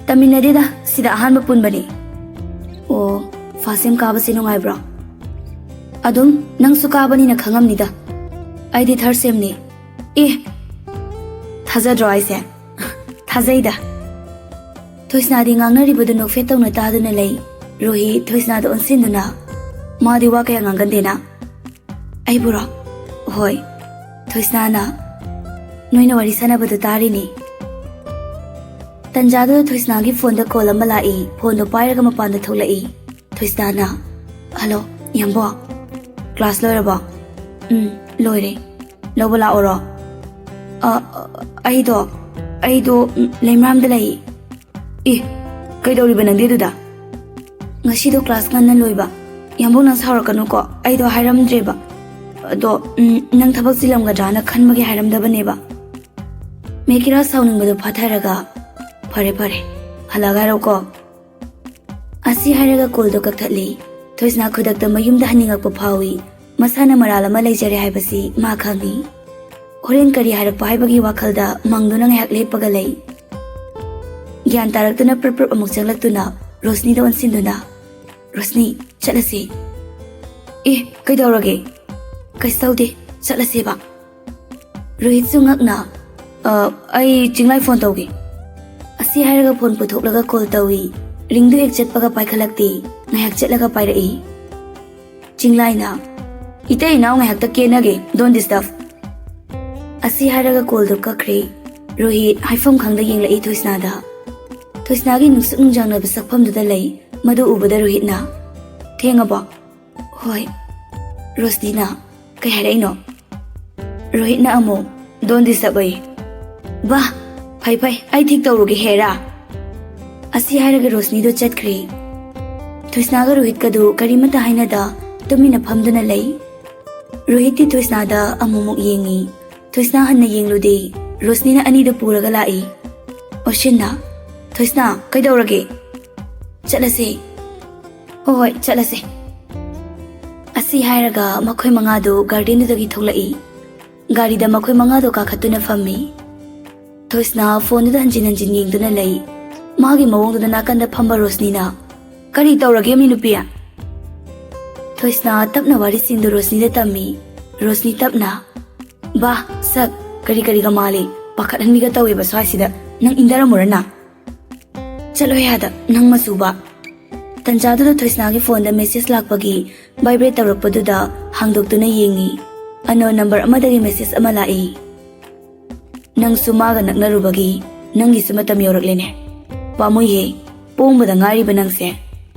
"ꯇꯝꯃꯤꯟꯅꯗꯦꯗ, ꯁꯤꯗ ꯑꯍꯥꯟꯕ ꯄꯨꯟꯕꯅꯤ꯫" "ꯑꯣ, ꯐꯥꯔꯁ ꯁꯦꯝ ꯀꯥꯕꯁꯦ ꯅꯨꯡꯉꯥꯏꯕ꯭ꯔꯣ?" "ꯑꯗꯨꯝ, ꯅꯪꯁꯨ ꯀꯥꯕꯅꯤꯅ ꯈꯪꯉꯝꯅꯤꯗ꯫" "ꯑꯩꯗꯤ ꯊꯥꯔꯠ ꯁꯦꯝꯅꯤ꯫" "ꯑꯦ, ꯊꯥꯖꯗ꯭ꯔꯣ ꯑꯩꯁꯦ?" "ꯊꯥꯖꯩꯗ꯫" ꯊꯣꯏꯁꯅꯥꯗꯤ ꯉꯥꯡꯅꯔꯤꯕꯗꯨ ꯅꯣꯛꯐꯦꯠ ꯇꯧꯅ ꯇꯥꯗꯨꯅ ꯂꯩ꯫ ꯔꯨꯍꯤ ꯊꯣꯏꯁꯅꯥꯗ ꯑꯣꯟꯁꯤꯟꯗꯨꯅ, "ꯃꯥꯗꯤ ꯋꯥ ꯀꯌꯥ ꯉꯥꯡꯒꯟꯗꯦꯅ?" "ꯑꯩꯕꯨꯔꯣ?" "ꯍꯣꯏ꯫" ꯊꯣꯏꯁꯅꯥꯅ, "ꯅꯣꯏꯅ ꯋꯥꯔꯤ ꯁꯥꯟꯅꯕꯗꯨ ꯇꯥꯔꯤꯅꯤ꯫" ꯇꯟꯖꯥꯗꯨꯗ ꯊꯣꯏꯁꯅꯥꯒꯤ ꯐꯣꯟꯗ ꯀꯣꯜ ꯑꯃ ꯂꯥꯛꯏ꯫ ꯐꯣꯟꯗꯣ ꯄꯥꯏꯔꯒ ꯃꯄꯥꯟꯗ ꯊꯣꯛꯂꯛꯏ꯫ ꯊꯣꯏꯁꯅꯥꯅ, "ꯍꯜꯂꯣ, ꯏꯌꯥꯝꯕꯣ, ꯀ꯭ꯂꯥꯁ ꯂꯣꯏꯔꯕꯣ?" "ꯎꯝ, ꯂꯣꯏꯔꯦ꯫ ꯂꯧꯕ ꯂꯥꯛꯑꯣꯔꯣ?" "ꯑ, ꯑ, ꯑꯩꯗꯣ, ꯑꯩꯗꯣ, ꯎꯝ, ꯂꯩꯃꯔꯥꯝꯗ ꯂꯩ꯫" "ꯑꯦ, ꯀꯩꯗꯧꯔꯤꯕ ꯅꯪꯗꯤ ꯑꯗꯨꯗ?" "ꯉꯁꯤꯗꯣ ꯀ꯭ꯂꯥꯁ ꯉꯟꯅ ꯂꯣꯏꯕ, ꯌꯥꯝꯕꯨꯡ, ꯅꯪ ꯁꯥꯎꯔꯛꯀꯅꯨꯀꯣ, ꯑꯩꯗꯣ ꯍꯥꯏꯔꯝꯗ꯭ꯔꯦꯕ꯫ ꯑꯗꯣ, ꯎꯝ, ꯅꯪ ꯊꯕꯛ ꯆꯤꯜꯂꯝꯒꯗ꯭ꯔꯥꯅ ꯈꯟꯕꯒꯤ ꯍꯥꯏꯔꯝꯗꯕꯅꯦꯕ꯫ ꯃꯦꯀꯤꯔꯥ ꯁꯥꯎꯅꯤꯡꯕꯗꯣ ꯐꯥꯊꯔꯒ, "ꯐꯔꯦ, ꯐꯔꯦ, ꯍꯜꯂꯛꯑꯒ ꯍꯥꯏꯔꯛꯎꯀꯣ"꯫ ꯑꯁꯤ ꯍꯥꯏꯔꯒ ꯀꯣꯜꯗꯣ ꯀꯛꯊꯠꯂꯤ꯫ ꯊꯣꯏꯁꯅꯥ ꯈꯨꯗꯛꯇ ꯃꯌꯨꯝꯗ ꯍꯟꯅꯤꯡꯉꯛꯄ ꯐꯥꯎꯏ꯫ ꯃꯁꯥꯅ ꯃꯔꯥꯜ ꯑꯃ ꯂꯩꯖꯔꯦ ꯍꯥꯏꯕꯁꯤ ꯃꯥ ꯈꯪꯏ꯫ ꯍꯣꯔꯦꯟ ꯀꯔꯤ ꯍꯥꯏꯔꯛꯄ ꯍꯥꯏꯕꯒꯤ ꯋꯥꯈꯜꯗ ꯃꯪꯗꯨꯅ ꯉꯥꯏꯍꯥꯛ ꯂꯦꯞꯄꯒ ꯂꯩ꯫ ꯒ꯭ꯌꯥꯟ ꯇꯥꯔꯛꯇꯨꯅ ꯄ꯭ꯔꯞ ꯄ꯭ꯔꯞ ꯑꯃꯨꯛ ꯆꯪꯂꯛꯇꯨꯅ ꯔꯣꯁꯅꯤꯗ ꯑꯣꯟꯁꯤꯟꯗꯨꯅ, "ꯔꯣꯁꯅꯤ, ꯆꯠꯂꯁꯤ"꯫ "ꯑꯦ, ꯀꯩꯗꯧꯔꯒꯦ?" "ꯀꯩꯁꯨ ꯇꯧꯗꯦ, ꯆꯠꯂꯁꯦꯕ"꯫ ꯔꯣꯍꯤꯠꯁꯨ ꯉꯛꯅ, "ꯑ, ꯑꯩ ꯆꯤꯡꯂꯥꯏ ꯐꯣꯟ ꯇꯧꯒꯦ"꯫ ꯑꯁꯤ ꯍꯥꯏꯔꯒ ꯐꯣꯟ ꯄꯨꯊꯣꯛꯂꯒ ꯀꯣꯜ ꯇꯧꯏ꯫ ꯔꯤꯡꯗꯨ ꯍꯦꯛ ꯆꯠꯄꯒ ꯄꯥꯏꯈꯠꯂꯛꯇꯦ꯫ ꯉꯥꯏꯍꯥꯛ ꯆꯠꯂꯒ ꯄꯥꯏꯔꯛꯏ꯫ ꯆꯤꯡꯂꯥꯏꯅ, "ꯏꯇꯩ ꯏꯅꯥꯎ ꯉꯥꯏꯍꯥꯛꯇ ꯀꯦꯅꯒꯦ, don't disturb"꯫ ꯑꯁꯤ ꯍꯥꯏꯔꯒ ꯀꯣꯜꯗꯨ ꯀꯛꯈ꯭ꯔꯦ꯫ ꯔꯣꯍꯤꯠ ꯍꯥꯏꯐꯝ ꯈꯪꯗ ꯌꯦꯡꯂꯛꯏ ꯊꯣꯏꯁꯅꯥꯗ꯫ ꯊꯣꯏꯁꯅꯥꯒꯤ ꯅꯨꯡꯁꯨꯛ ꯅꯨꯡꯖꯥꯡꯅꯕ ꯁꯛꯐꯝꯗꯨꯗ ꯂꯩ꯫ ꯃꯗꯨ ꯎꯕꯗ ꯔꯣꯍꯤꯠꯅ, "ꯊꯦꯡꯉꯕꯣ?" "ꯍꯣꯏ"꯫ ꯔꯣꯁꯅꯤꯅ, "ꯀꯩ ꯍꯥꯏꯔꯛꯏꯅꯣ?" ꯔꯣꯍꯤꯠꯅ ꯑꯃꯨꯛ, "Don't disturb" ꯑꯌꯦ꯫ "ꯕꯥ, ꯐꯩ ꯐꯩ, ꯑꯩ ꯊꯤꯛ ꯇꯧꯔꯨꯒꯦ ꯍꯦꯔꯥ"꯫ ꯑꯁꯤ ꯍꯥꯏꯔꯒ ꯔꯣꯁꯅꯤꯗꯣ ꯆꯠꯈ꯭ꯔꯦ꯫ ꯊꯣꯏꯁꯅꯥꯒ ꯔꯣꯍꯤꯠꯀꯗꯨ ꯀꯔꯤꯃꯠꯇ ꯍꯥꯏꯅꯗ ꯇꯨꯃꯤꯟꯅ ꯐꯝꯗꯨꯅ ꯂꯩ꯫ ꯔꯣꯍꯤꯠꯇꯤ ꯊꯣꯏꯁꯅꯥꯗ ꯑꯃꯨꯛꯃꯨꯛ ꯌꯦꯡꯉꯤ꯫ ꯊꯣꯏꯁꯅꯥ ꯍꯟꯅ ꯌꯦꯡꯂꯨꯗꯦ꯫ ꯔꯣꯁꯅꯤꯅ ꯑꯅꯤꯗꯨ ꯄꯨꯔꯒ ꯂꯥꯛꯏ꯫ ꯑꯣꯁꯤꯟꯅ, "ꯊꯣꯏꯁꯅꯥ, ꯀꯩꯗꯧꯔꯒꯦ?" "ꯆꯠꯂꯁꯦ"꯫ "ꯍꯣꯏ ꯍꯣꯏ, ꯆꯠꯂꯁꯦ"꯫ ꯑꯁꯤ ꯍꯥꯏꯔꯒ ꯃꯈꯣꯏ ꯃꯉꯥꯗꯨ ꯒꯥꯔꯗꯦꯟꯗꯨꯗꯒꯤ ꯊꯣꯛꯂꯛꯏ꯫ ꯒꯥꯔꯤꯗ ꯃꯈꯣꯏ ꯃꯉꯥꯗꯣ ꯀꯥꯈꯠꯇꯨꯅ ꯐꯝꯃꯤ꯫ ꯊꯣꯏꯁꯅꯥ ꯐꯣꯟꯗꯨꯗ ꯍꯟꯖꯤꯟ ꯍꯟꯖꯤꯟ ꯌꯦꯡꯗꯨꯅ ꯂꯩ꯫ ꯃꯥꯒꯤ ꯃꯑꯣꯡꯗꯨꯗ ꯅꯥꯀꯟꯗ ꯐꯝꯕ ꯔꯣꯁꯅꯤꯅ, "ꯀꯔꯤ ꯇꯧꯔꯒꯦ, ꯃꯤ ꯅꯨꯄꯤ?" ꯊꯣꯏꯁꯅꯥ ꯇꯞꯅ ꯋꯥꯔꯤꯁꯤꯡꯗꯨ ꯔꯣꯁꯅꯤꯗ ꯇꯝꯃꯤ꯫ ꯔꯣꯁꯅꯤ ꯇꯞꯅ, "ꯕꯥ, ꯁꯛ, ꯀꯔꯤ ꯀꯔꯤꯒ ꯃꯥꯜꯂꯤ? ꯄꯥꯈꯠꯍꯟꯕꯤꯒ ꯇꯧꯋꯦꯕ ꯁ꯭ꯋꯥꯏꯁꯤꯗ꯫ ꯅꯪ ꯏꯪꯊꯔꯝꯃꯨꯔ ꯅꯪ?" "ꯆꯠꯂꯣꯍꯦ ꯑꯥꯗ, ꯅꯪ ꯃꯆꯨꯕ"꯫ ꯇꯟꯖꯥꯗꯨꯗ ꯊꯣꯏꯁꯅꯥꯒꯤ ꯐꯣꯟꯗ ꯃꯦꯁꯦꯖ ꯂꯥꯛꯄꯒꯤ ꯚꯥꯏꯕ꯭ꯔꯦꯠ ꯇꯧꯔꯛꯄꯗꯨꯗ ꯍꯥꯡꯗꯣꯛꯇꯨꯅ ꯌꯦꯡꯉꯤ꯫ ꯑꯟꯅꯣꯟ ꯅꯝꯕꯔ ꯑꯃꯗꯒꯤ ꯃꯦꯁꯦꯖ ꯑꯃ ꯂꯥꯛꯏ꯫ "ꯅꯪꯁꯨ ꯃꯥꯒ ꯅꯛꯅꯔꯨꯕꯒꯤ ꯅꯪꯒꯤꯁꯨ ꯃꯇꯝ ꯌꯧꯔꯛꯂꯦꯅꯦ꯫ ꯄꯥꯝꯃꯨꯏꯍꯦ, ꯄꯣꯡꯕꯗ ꯉꯥꯏꯔꯤꯕ ꯅꯪꯁꯦ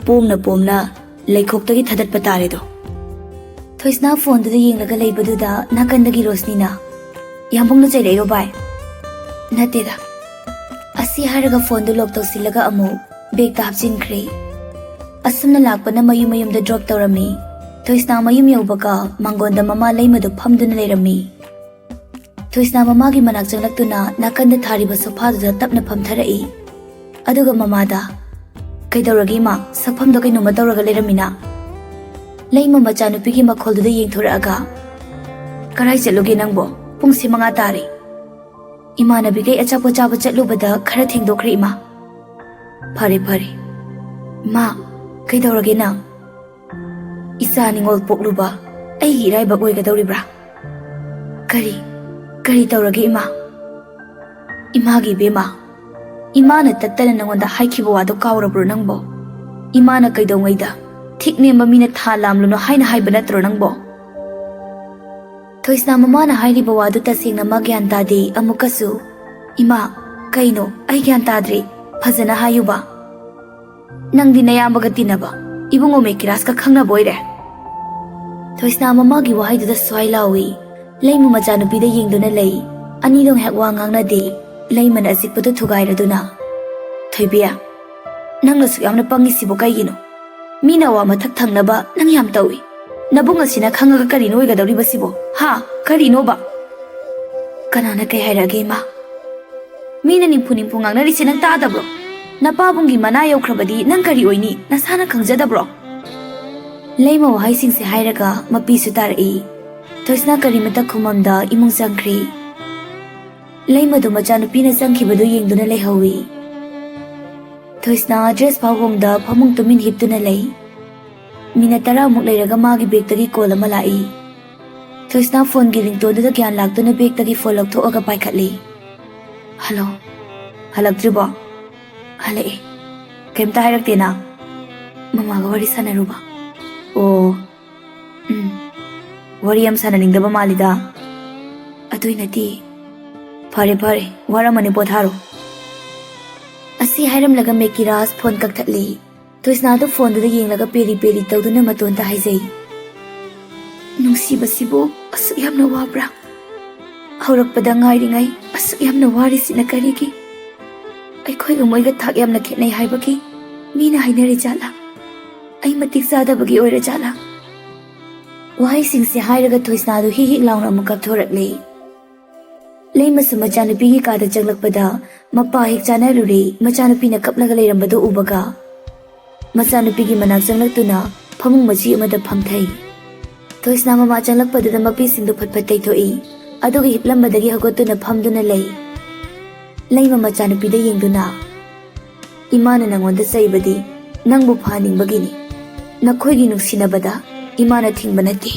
ꯄꯣꯝꯅ ꯄꯣꯝꯅ ꯂꯩꯈꯣꯛꯇꯒꯤ ꯊꯥꯗꯠꯄ ꯇꯥꯔꯦꯗꯣ"꯫ ꯊꯣꯏꯁꯅꯥ ꯐꯣꯟꯗꯨꯗ ꯌꯦꯡꯂꯒ ꯂꯩꯕꯗꯨꯗ ꯅꯥꯀꯟꯗꯒꯤ ꯔꯣꯁꯅꯤꯅ, "ꯌꯥꯝꯕꯨꯡꯅ ꯆꯩꯔꯛꯏꯔꯣ ꯚꯥꯏ?" "ꯅꯠꯇꯦꯗ"꯫ ꯑꯁꯤ ꯍꯥꯏꯔꯒ ꯐꯣꯟꯗꯨ ꯂꯣꯛ ꯇꯧꯁꯤꯜꯂꯒ ꯑꯃꯨꯛ ꯕꯦꯒꯇ ꯍꯥꯞꯆꯤꯟꯈ꯭ꯔꯦ꯫ ꯑꯁꯨꯝꯅ ꯂꯥꯛꯄꯅ ꯃꯌꯨꯝ ꯃꯌꯨꯝꯗ ꯗ꯭ꯔꯣꯞ ꯇꯧꯔꯝꯃꯤ꯫ ꯊꯣꯏꯁꯅꯥ ꯃꯌꯨꯝ ꯌꯧꯕꯒ ꯃꯥꯡꯒꯣꯟꯗ ꯃꯃꯥ ꯂꯩꯃꯗꯨ ꯐꯝꯗꯨꯅ ꯂꯩꯔꯝꯃꯤ꯫ ꯊꯣꯏꯁꯅꯥ ꯃꯃꯥꯒꯤ ꯃꯅꯥꯛ ꯆꯪꯂꯛꯇꯨꯅ ꯅꯥꯀꯟꯗ ꯊꯥꯔꯤꯕ ꯁꯣꯐꯥꯗꯨꯗ ꯇꯞꯅ ꯐꯝꯊꯔꯛꯏ꯫ ꯑꯗꯨꯒ ꯃꯃꯥꯗ, "ꯀꯩꯗꯧꯔꯒꯦ ꯏꯃꯥ? ꯁꯛꯐꯝꯗꯣ ꯀꯩꯅꯣꯝꯃ ꯇꯧꯔꯒ ꯂꯩꯔꯝꯃꯤꯅ?" ꯂꯩꯃ ꯃꯆꯥꯅꯨꯄꯤꯒꯤ ꯃꯈꯣꯜꯗꯨꯗ ꯌꯦꯡꯊꯣꯔꯛꯑꯒ, "ꯀꯔꯥꯏ ꯆꯠꯂꯨꯒꯦ ꯅꯪꯕꯣ? ꯄꯨꯡꯁꯦ ꯃꯉꯥ ꯇꯥꯔꯦ꯫ ꯏꯃꯥꯟꯅꯕꯤꯈꯩ ꯑꯆꯥꯄꯣꯠ ꯆꯥꯕ ꯆꯠꯂꯨꯕꯗ ꯈꯔ ꯊꯦꯡꯗꯣꯛꯈ꯭ꯔꯦ ꯏꯃꯥ꯫" "ꯐꯔꯦ ꯐꯔꯦ꯫ ꯏꯃꯥ, ꯀꯩꯗꯧꯔꯒꯦ ꯅꯪ? ꯏꯆꯥ ꯅꯤꯉꯣꯜ ꯄꯣꯛꯂꯨꯕ ꯑꯩꯒꯤ ꯏꯔꯥꯏꯕꯛ ꯑꯣꯏꯒꯗꯧꯔꯤꯕ꯭ꯔꯥ? ꯀꯔꯤ, ꯀꯔꯤ ꯇꯧꯔꯒꯦ ꯏꯃꯥ?" "ꯏꯃꯥꯒꯤ ꯏꯕꯦꯝꯃ, ꯏꯃꯥꯅ ꯇꯠꯇꯅ ꯅꯉꯣꯟꯗ ꯍꯥꯏꯈꯤꯕ ꯋꯥꯗꯣ ꯀꯥꯎꯔꯕ꯭ꯔꯣ ꯅꯪꯕꯣ? ꯏꯃꯥꯅ ꯀꯩꯗꯧꯉꯩꯗ ꯊꯤꯛ ꯅꯦꯝꯕ ꯃꯤꯅ ꯊꯥ ꯂꯥꯝꯂꯨꯅꯣ ꯍꯥꯏꯅ ꯍꯥꯏꯕ ꯅꯠꯇ꯭ꯔꯣ ꯅꯪꯕꯣ?" ꯊꯣꯏꯁꯅꯥ ꯃꯃꯥꯅ ꯍꯥꯏꯔꯤꯕ ꯋꯥꯗꯨ ꯇꯁꯦꯡꯅ ꯃꯥ ꯒ꯭ꯌꯥꯟ ꯇꯥꯗꯦ ꯑꯃꯨꯛꯀꯁꯨ꯫ "ꯏꯃꯥ, ꯀꯩꯅꯣ? ꯑꯩ ꯒ꯭ꯌꯥꯟ ꯇꯥꯗ꯭ꯔꯦ꯫ ꯐꯖꯅ ꯍꯥꯏꯌꯨꯕ꯫ ꯅꯪꯗꯤ ꯅꯌꯥꯝꯕꯒ ꯇꯤꯟꯅꯕ, ꯏꯕꯨꯡꯉꯣ ꯃꯦꯀꯤꯔꯥꯖꯀ ꯈꯪꯅꯕ ꯑꯣꯏꯔꯦ?" ꯊꯣꯏꯁꯅꯥ ꯃꯃꯥꯒꯤ ꯋꯥꯍꯩꯗꯨꯗ ꯁ꯭ꯋꯥꯏ ꯂꯥꯎꯏ꯫ ꯂꯩꯃ ꯃꯆꯥꯅꯨꯄꯤꯗ ꯌꯦꯡꯗꯨꯅ ꯂꯩ꯫ ꯑꯅꯤꯗꯣ ꯉꯥꯏꯍꯥꯛ ꯋꯥ ꯉꯥꯡꯅꯗꯦ꯫ ꯂꯩꯃꯅ ꯑꯆꯤꯛꯄꯗꯨ ꯊꯨꯒꯥꯏꯔꯗꯨꯅ, "ꯊꯣꯏꯕꯤ, ꯅꯪꯅ ꯑꯁꯨꯛ ꯌꯥꯝꯅ ꯄꯪꯉꯤꯁꯤꯕꯨ ꯀꯩꯒꯤꯅꯣ? ꯃꯤꯅ ꯋꯥ ꯃꯊꯛ ꯊꯪꯅꯕ ꯅꯪ ꯌꯥꯝ ꯇꯧꯏ꯫ ꯅꯕꯨꯡ ꯑꯁꯤꯅ ꯈꯪꯉꯒ ꯀꯔꯤꯅꯣ ꯑꯣꯏꯒꯗꯧꯔꯤꯕꯁꯤꯕꯣ? ꯍꯥ? ꯀꯔꯤꯅꯣꯕ?" "ꯀꯅꯥꯅ ꯀꯩ ꯍꯥꯏꯔꯛꯑꯒꯦ, ꯏꯃꯥ? ꯃꯤꯅ ꯅꯤꯝꯐꯨ ꯅꯤꯝꯐꯨ ꯉꯥꯡꯅꯔꯤꯁꯦ ꯅꯪ ꯇꯥꯗꯕ꯭ꯔꯣ? ꯅꯄꯥꯕꯨꯡꯒꯤ ꯃꯅꯥ ꯌꯧꯈ꯭ꯔꯕꯗꯤ ꯅꯪ ꯀꯔꯤ ꯑꯣꯏꯅꯤ? ꯅꯁꯥꯅ ꯈꯪꯖꯗꯕ꯭ꯔꯣ?" ꯂꯩꯃ ꯋꯥꯍꯩꯁꯤꯡꯁꯦ ꯍꯥꯏꯔꯒ ꯃꯄꯤꯁꯨ ꯇꯥꯔꯛꯏ꯫ ꯊꯣꯏꯁꯅꯥ ꯀꯔꯤꯃꯇ ꯈꯨꯝꯃꯝꯗ ꯏꯃꯨꯡ ꯆꯪꯈ꯭ꯔꯤ꯫ ꯂꯩꯃꯗꯨ ꯃꯆꯥꯅꯨꯄꯤꯅ ꯆꯪꯈꯤꯕꯗꯨ ꯌꯦꯡꯗꯨꯅ ꯂꯩꯍꯧꯏ꯫ ꯊꯣꯏꯁꯅꯥ ꯗ꯭ꯔꯦꯁ ꯐꯥꯎ ꯍꯣꯡꯗ ꯐꯃꯨꯡ ꯇꯨꯃꯤꯟ ꯍꯤꯞꯇꯨꯅ ꯂꯩ꯫ ꯃꯤꯅꯠ ꯇꯔꯥꯃꯨꯛ ꯂꯩꯔꯒ ꯃꯥꯒꯤ ꯕꯦꯒꯇꯒꯤ ꯀꯣꯜ ꯑꯃ ꯂꯥꯛꯏ꯫ ꯊꯣꯏꯁꯅꯥ ꯐꯣꯟꯒꯤ ꯔꯤꯡꯇꯣꯟꯗꯨꯗ ꯒ꯭ꯌꯥꯟ ꯂꯥꯛꯇꯨꯅ ꯕꯦꯒꯇꯒꯤ ꯐꯣꯟ ꯂꯧꯊꯣꯛꯑꯒ ꯄꯥꯏꯈꯠꯂꯤ꯫ "ꯍꯜꯂꯣ꯫ ꯍꯜꯂꯛꯇ꯭ꯔꯤꯕꯣ?" "ꯍꯜꯂꯛꯑꯦ꯫ ꯀꯩꯝꯇ ꯍꯥꯏꯔꯛꯇꯦꯅ?" "ꯃꯃꯥꯒ ꯋꯥꯔꯤ ꯁꯥꯟꯅꯔꯨꯕ꯫" "ꯑꯣ꯫ ꯎꯝ꯫ ꯋꯥꯔꯤ ꯌꯥꯝ ꯁꯥꯟꯅꯅꯤꯡꯗꯕ ꯃꯥꯜꯂꯤꯗ꯫" "ꯑꯗꯨꯏ ꯅꯠꯇꯦ꯫" "ꯐꯔꯦ ꯐꯔꯦ, ꯋꯥꯔꯝꯃꯅꯤ, ꯄꯣꯊꯥꯔꯣ꯫" ꯑꯁꯤ ꯍꯥꯏꯔꯝꯂꯒ ꯃꯦꯀꯤꯔꯥꯖ ꯐꯣꯟ ꯀꯛꯊꯠꯂꯤ꯫ ꯊꯣꯏꯁꯅꯥꯗꯨ ꯐꯣꯟꯗꯨꯗ ꯌꯦꯡꯂꯒ ꯄꯦꯔꯤ ꯄꯦꯔꯤ ꯇꯧꯗꯨꯅ ꯃꯇꯣꯟꯗ ꯍꯥꯏꯖꯩ, "ꯅꯨꯡꯁꯤꯕꯁꯤꯕꯨ ꯑꯁꯨꯛ ꯌꯥꯝꯅ ꯋꯥꯕ꯭ꯔꯥ? ꯍꯧꯔꯛꯄꯗ ꯉꯥꯏꯔꯤꯉꯩ ꯑꯁꯨꯛ ꯌꯥꯝꯅ ꯋꯥꯔꯤꯁꯤꯅ ꯀꯔꯤꯒꯤ? ꯑꯩꯈꯣꯏꯒ ꯃꯣꯏꯒ ꯊꯥꯛ ꯌꯥꯝꯅ ꯈꯦꯠꯅꯩ ꯍꯥꯏꯕꯒꯤ ꯃꯤꯅ ꯍꯥꯏꯅꯔꯤ ꯖꯥꯠꯂꯥ? ꯑꯩ ꯃꯇꯤꯛ ꯆꯥꯗꯕꯒꯤ ꯑꯣꯏꯔꯖꯥꯠꯂꯥ? ꯋꯥꯍꯩꯁꯤꯡꯁꯦ ꯍꯥꯏꯔꯒ ꯊꯣꯏꯁꯅꯥꯗꯨ ꯍꯤꯛ ꯍꯤꯛ ꯂꯥꯎꯅ ꯑꯃꯨꯛ ꯀꯥꯞꯊꯣꯔꯛꯂꯦ꯫ ꯂꯩꯃꯁꯨ ꯃꯆꯥꯅꯨꯄꯤꯒꯤ ꯀꯥꯗ ꯆꯪꯂꯛꯄꯗ ꯃꯄꯥ ꯍꯦꯛ ꯆꯥꯅꯔꯨꯔꯦ꯫ ꯃꯆꯥꯅꯨꯄꯤꯅ ꯀꯞꯂꯒ ꯂꯩꯔꯝꯕꯗꯨ ꯎꯕꯒ ꯃꯆꯥꯅꯨꯄꯤꯒꯤ ꯃꯅꯥꯛ ꯆꯪꯂꯛꯇꯨꯅ ꯐꯃꯨꯡ ꯃꯆꯤ ꯑꯃꯗ ꯐꯝꯊꯩ꯫ ꯊꯣꯏꯁꯅꯥ ꯃꯃꯥ ꯆꯪꯂꯛꯄꯗꯨꯗ ꯃꯄꯤꯁꯤꯡꯗꯨ ꯐꯠ ꯐꯠ ꯇꯩꯊꯣꯛꯏ꯫ ꯑꯗꯨꯒ ꯍꯤꯞꯂꯝꯕꯗꯒꯤ ꯍꯧꯒꯠꯇꯨꯅ ꯐꯝꯗꯨꯅ ꯂꯩ꯫ ꯂꯩꯃ ꯃꯆꯥꯅꯨꯄꯤꯗ ꯌꯦꯡꯗꯨꯅ, "ꯏꯃꯥꯅ ꯅꯪꯉꯣꯟꯗ ꯆꯩꯕꯗꯤ ꯅꯪꯕꯨ ꯐꯍꯟꯅꯤꯡꯕꯒꯤꯅꯤ꯫ ꯅꯈꯣꯏꯒꯤ ꯅꯨꯡꯁꯤꯅꯕꯗ ꯏꯃꯥꯅ ꯊꯤꯡꯕ ꯅꯠꯇꯦ꯫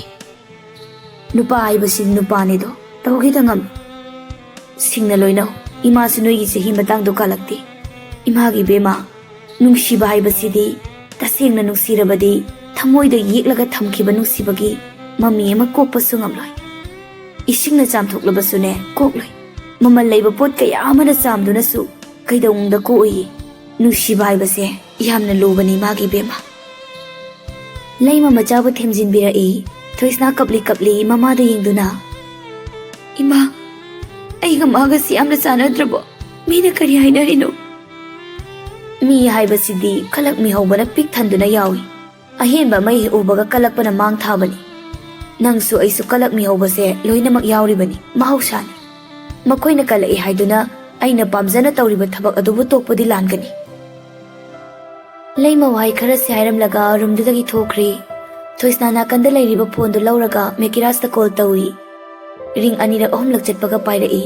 ꯅꯨꯄꯥ ꯍꯥꯏꯕꯁꯤ ꯅꯨꯄꯥꯅꯤꯗꯣ, ꯇꯧꯒꯦꯗ ꯉꯝꯃꯤ꯫ ꯁꯤꯡꯅ ꯂꯣꯏꯅꯧ, ꯏꯃꯥꯁꯨ ꯅꯣꯏꯒꯤ ꯆꯍꯤ ꯃꯇꯥꯡꯗꯣ ꯀꯥꯜꯂꯛꯇꯦ꯫ ꯏꯃꯥꯒꯤ ꯏꯕꯦꯝꯃ, ꯅꯨꯡꯁꯤꯕ ꯍꯥꯏꯕꯁꯤꯗꯤ ꯇꯁꯦꯡꯅ ꯅꯨꯡꯁꯤꯔꯕꯗꯤ ꯊꯃꯣꯏꯗ ꯌꯦꯛꯂꯒ ꯊꯝꯈꯤꯕ ꯅꯨꯡꯁꯤꯕꯒꯤ ꯃꯃꯤ ꯑꯃ ꯀꯣꯛꯄꯁꯨ ꯉꯝꯂꯣꯏ꯫ ꯏꯁꯤꯡꯅ ꯆꯥꯝꯊꯣꯛꯂꯕꯁꯨꯅꯦ ꯀꯣꯛꯂꯣꯏ꯫ ꯃꯃꯜ ꯂꯩꯕ ꯄꯣꯠ ꯀꯌꯥ ꯑꯃꯅ ꯆꯥꯝꯗꯨꯅꯁꯨ ꯀꯩꯗꯧꯅꯨꯡꯗ ꯀꯣꯛꯑꯣꯏꯌꯦ꯫ ꯅꯨꯡꯁꯤꯕ ꯍꯥꯏꯕꯁꯦ ꯌꯥꯝꯅ ꯂꯨꯕꯅꯤ ꯏꯃꯥꯒꯤ ꯏꯕꯦꯝꯃ꯫" ꯂꯩꯃ ꯃꯆꯥꯕꯨ ꯊꯦꯝꯖꯤꯟꯕꯤꯔꯛꯏ꯫ ꯊꯣꯏꯁꯅꯥ ꯀꯞꯂꯤ ꯀꯞꯂꯤ ꯃꯃꯥꯗ ꯌꯦꯡꯗꯨꯅ, "ꯏꯃꯥ, ꯑꯩꯒ ꯃꯥꯒꯁꯤ ꯌꯥꯝꯅ ꯆꯥꯟꯅꯗ꯭ꯔꯕꯣ? ꯃꯤꯅ ꯀꯔꯤ ꯍꯥꯏꯅꯔꯤꯅꯣ?" "ꯃꯤ ꯍꯥꯏꯕꯁꯤꯗꯤ ꯀꯂꯛ ꯃꯤꯍꯧꯕꯅ ꯄꯤꯛ ꯊꯟꯗꯨꯅ ꯌꯥꯎꯏ꯫ ꯑꯍꯦꯟꯕ ꯑꯃ ꯍꯦꯛ ꯎꯕꯒ ꯀꯂꯛꯄꯅ ꯃꯥꯡ ꯊꯥꯕꯅꯤ꯫ ꯅꯪꯁꯨ ꯑꯩꯁꯨ ꯀꯂꯛ ꯃꯤꯍꯧꯕꯁꯦ ꯂꯣꯏꯅꯃꯛ ꯌꯥꯎꯔꯤꯕꯅꯤ, ꯃꯍꯧꯁꯥꯅꯤ꯫ ꯃꯈꯣꯏꯅ ꯀꯂꯛꯏ ꯍꯥꯏꯗꯨꯅ ꯑꯩꯅ ꯄꯥꯝꯖꯅ ꯇꯧꯔꯤꯕ ꯊꯕꯛ ꯑꯗꯨꯕꯨ ꯇꯣꯛꯄꯗꯤ ꯂꯥꯟꯒꯅꯤ꯫" ꯂꯩꯃ ꯋꯥꯍꯩ ꯈꯔꯁꯤ ꯍꯥꯏꯔꯝꯂꯒ ꯔꯨꯝꯗꯨꯗꯒꯤ ꯊꯣꯛꯈ꯭ꯔꯦ꯫ ꯊꯣꯏꯁꯅꯥ ꯅꯥꯀꯟꯗ ꯂꯩꯔꯤꯕ ꯐꯣꯟꯗꯨ ꯂꯧꯔꯒ ꯃꯦꯀꯤꯔꯥꯖꯇ ꯀꯣꯜ ꯇꯧꯏ꯫ ꯔꯤꯡ ꯑꯅꯤꯔꯛ ꯑꯍꯨꯝꯂꯛ ꯆꯠꯄꯒ ꯄꯥꯏꯔꯛꯏ꯫